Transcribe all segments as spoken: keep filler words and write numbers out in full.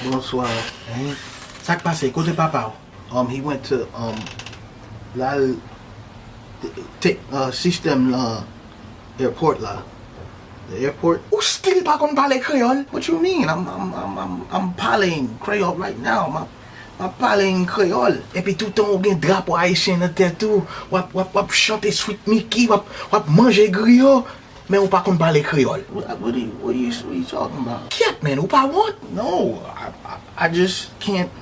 Bonswa. Hein? Sa k pase? Kote papa w? Um, he went to, um, l al te, uh, sistèm nan airport la. The airport. Ou still pa konn pale kreyòl? What you mean? I'm, I'm, I'm, I'm, I'm pale en kreyòl right now. M ap, m ap pale en kreyòl. Epi toutan ou gen drapo ayisyen nan tèt ou, w ap, w ap, w ap chante Sweet Mickey, w ap, w ap manje griyo, men ou pa konn pale kreyòl. What, what, are you, what, are you, what are you talking about? Kyèt, man, ou pa wont? No, I, I, I just can't,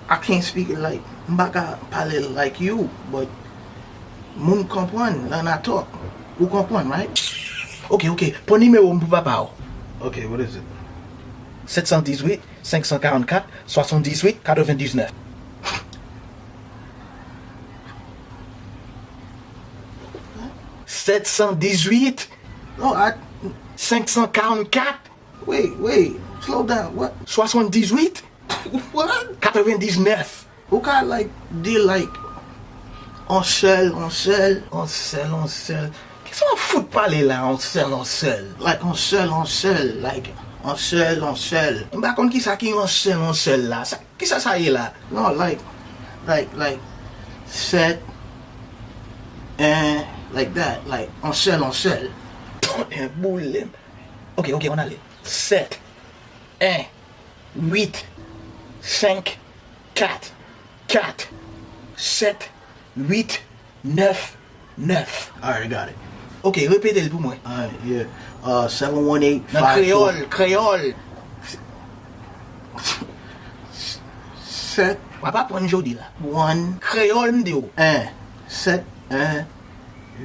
I can't speak it like, m pa ka pale like you, but moun konprann lè n a talk. Ou konprann, right? Ok, ok, pran nimewo m pou papa w. Ok, what is it? Sèt san dizuit, senk san karannkat, swasanndizuit, katrevendiznèf. Sèt san dizuit, non, a, senk san karannkat, wait, wait, slow down, what? Swasanndizuit, what? Katrevendiznèf. Ou ka, like, di, like, on sèl, on sèl, on sèl, on sèl. Kisa w ap fout pale la, on sèl, on sèl? Like, on sèl, on sèl, like, on sèl, on sèl. M pa konn kisa ki on sèl, on sèl la. Sa, kisa sa ye la? No, like, like, like, sèt, en, like that, like, on sèl, on sèl. Tonnè boule m. Ok, ok, on ale. Sèt, en, uit, senk, kat, kat, sèt, uit, nèf, nèf. Alright, I got it. Ok, repete l pou mwen. Alright, yeah. Uh, seven one eight five four. Nan kreyòl, kreyòl. Sèt. W ap aprann jodi la. One. Kreyòl, m di w. En. Sèt, en,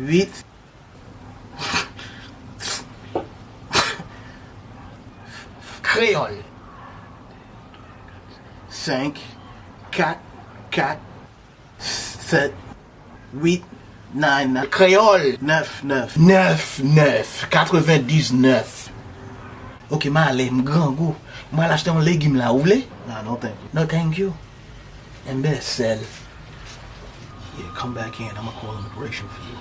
uit. Kreyòl. Senk, kat, kat, sèt, uit, nine, nine. Kreyòl. Nèf, nèf. Nèf, nèf. Katrevendiznèf. Ok, m ale, m grangou. M al achte yon legim la, ou vle? Nah, no thank you. No thank you. Enbèsèl. Yeah, come back in. I'ma call an operation for you.